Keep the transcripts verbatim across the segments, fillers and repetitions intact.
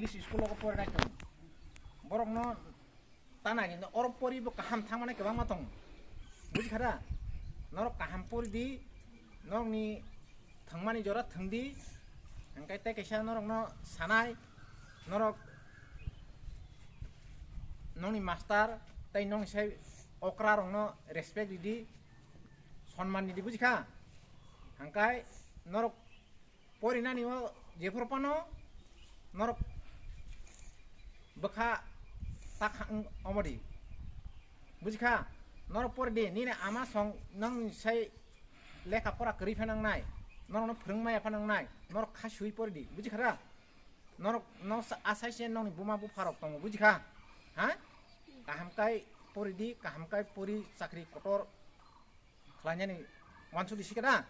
English school o porinai tong. Borok no tana hinwi oro pori bo kaham thangmani kwbangma tong. Bujikha da? Norok kaham pori di, norokni thwngmani jora thwng di. Hingkai tei kaisa norok no sanai, norok nongni master tei nongni sai okra rok no respect ridi, sonman ridi, bujikha? Hingkai norok porinani o jephuru phano norok bwkha ta kha-, wng omodi. Bujikha? Norok pori di, nini ama song nang sai lekha pora kwrwi pha nangnai, norokno phwrwng maya pha nangnai, norok kha sui pori di, bujikha da? Norok no sa-, asai se nongni buma bupha rok tongo, bujikha? Ha? Kaham kai pori di, kaham kai pori chakri kotor khlainani wansuk di sikhe da.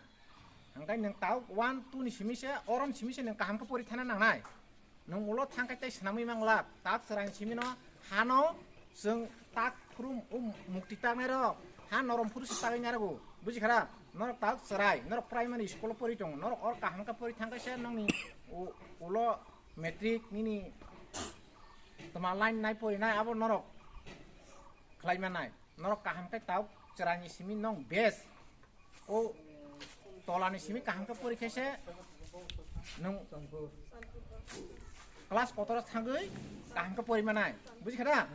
Hingkai nwng tauk one two ni simi se, oron simi se nwng kaham khe pori thana nangnai. Nwng ulo thangkhe tei swnamwi manglak. Tak chwraini simi no hano chwng tak phuru um mukti taknai rok. Ha norom phuru se tagwi nairago. Bujikha da? Norok tak chwrai, norok primary school o pori tongo. Norok or kaham khe pori thangkhe se nongni u-, ulo matric nini toma line nai pori nai abo norok khlai manai. Norok kaham khe tauk chwraini simi nong best. O tolani simi kaham khe pori khe se nwng class kotor thangwi kaham khe pori manai. Bujikha da?